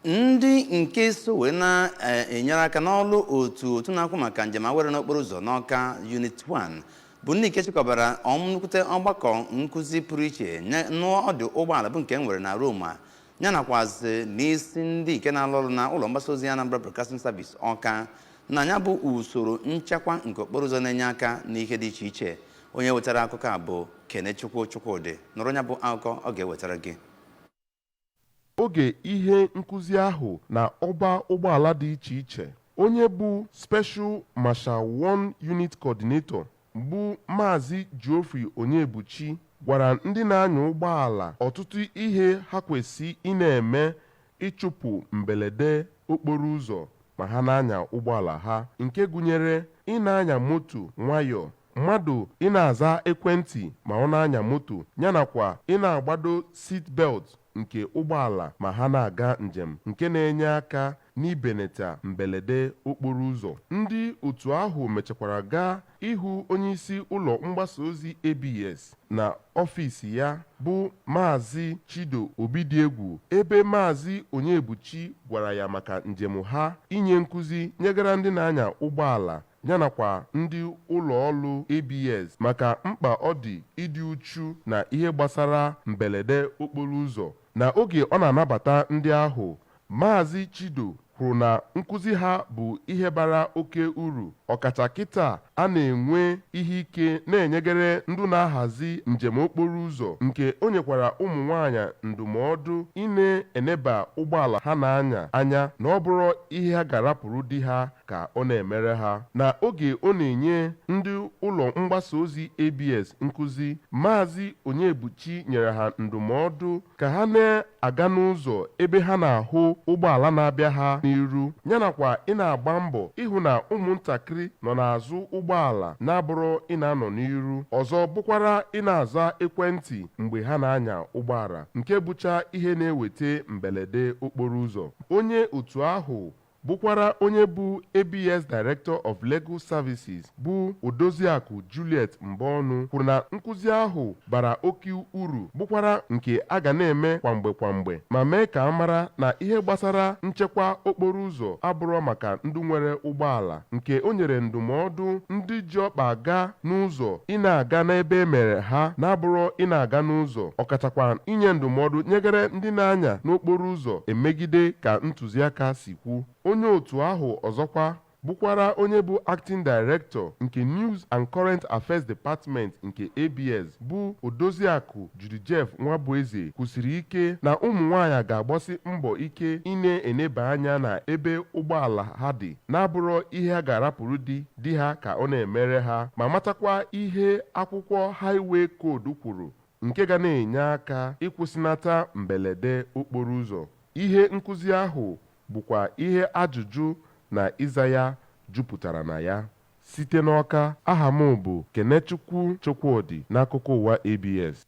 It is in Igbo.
Ndị nke so wee na-enyere aka n'ọlụ otu na-akwụ maka njem awere n'okporo ụzọ n'Ọka Unit 1 bụ ndị nke chịkọbara nnukwute ọgbakọ nkụzi pụrụ iche n'ọdụ ụgbọala bụ nke e nwere na Roma, ya nakwazi n'isi ndị nke na-alụ ọrụ na ụlọ mgbasa ozi Anambra Broadcasting Service Ọka, na ya bụ usoro nchekwa nke okporo ụzọ na-enye aka n'ihe dị iche iche. Onye wetara akụkọ a bụ Kenechukwu Chukwudị. Nụrụ ya bụ akụkọ ọ ga-ewetara gị. Oge ihe nkụzi ahụ na ọba ụgbọala dị iche iche, onye bụ Special Marshal 1 Unit Coordinator, bụ Maazị Geoffrey Onyebuchi, gwara ndị na-anya ụgbọala ọtụtụ ihe ha kwesị ị na-eme ịchụpụ mberede okporo ụzọ ma ha na-anya ụgbọala ha, nke gụnyere ị na-anya moto nwayọọ, mmadụ ị na-aza ekwentị ma ọ na-anya moto, yanakwa ị na-agbado seat belt nke ụgbọala ma ha na-aga njem, nke na-enye aka n'ibenata mberede okporo ụzọ. Ndị otu ahụ mechakwara gaa ịhụ onyeisi ụlọ mgbasa ozi ABS na ọfịs ya, bụ Maazị Chido Obidiegwu, ebe Maazị Onyebuchi gwara ya maka njem ha inye nkụzi nyegara ndị na-anya ụgbọala, yanakwa ndị ụlọ ọrụ ABS, maka mkpa ọ dị ịdị uchu na ihe gbasara mberede okporo ụzọ. Na oge ọ na-anabata ndị ahụ, Maazị Chido kwuru na nkụzi ha bụ ihe bara oke uru, ọkacha kịta a na-enwe ihe ike na-enyegere ndụ na-ahazi njem okporo ụzọ, nke o nyekwara ụmụ nwaanyị ndụmọdụ ị na-eneba ụgbọala ha na-anya anya, na ọ bụrụ ihe ha ga-arapụrụ di ha ka ọ na-emere ha. Na oge ọ na-enye ndị ụlọ mgbasa ozi ABS nkụzi, Maazị Onyebuchi nyere ha ndụmọdụ ka ha na-aga n'ụzọ ebe ha na-ahụ ụgbọala na-abịa ha n'iru, yanakwa ị na-agba mbọ ịhụ na ụmụntakịrị nọ n'azụ ụgbọala, na-abụrụ ị na-anọ n'iru. Ọzọ bụkwara ị na-aza ekwentị mgbe ha na-anya ụgbọala, nke bụcha ihe na-eweta mberede okporo ụzọ. Onye otu ahụ bụkwara onye bụ ABS Director of Legal Services, bụ Odoziakụ Juliet Mbọnụ, kwuru na nkụzi ahụ bara oke uru, bụkwara nke a ga na-eme kwamgbe kwamgbe, ma mee ka a mara na ihe gbasara nchekwa okporo ụzọ abụrọ maka ndị nwere ụgbọala, nke o nyere ndụmọdụ ndị ji ọkpa aga n'ụzọ ị na-aga n'ebe e mere ha, na-abụrọ ị na-aga n'ụzọ, ọkachakwa inye ndụmọdụ nyegara ndị na-anya n'okporo ụzọ emegide ka ntụziaka si kwu. Onye otu ahụ ọzọkwa bụkwara onye bụ Acting Director nke News and Current Affairs Department nke ABS, bụ Odoziakụ Judy Jeff Nwabueze, kwusiri ike na ụmụ nwaanyị ga-agbasi mbọ ike ị na-eneba anya na ebe ụgbọala ha dị, na-abụrọ ihe ha ga-arapụrụ di di ha ka ọ na-emere ha, ma matakwa ihe akwụkwọ Highway Code kwuru, nke ga na-enye aka ịkwụsịnata mberede okporo ụzọ. Ihe nkụzi ahụ bụkwa ihe ajụjụ na ịza ya jupụtara na ya. Site n'Ọka, aha m bụ Kenechukwu Chukwudị, n'akụkọ ụwa ABS.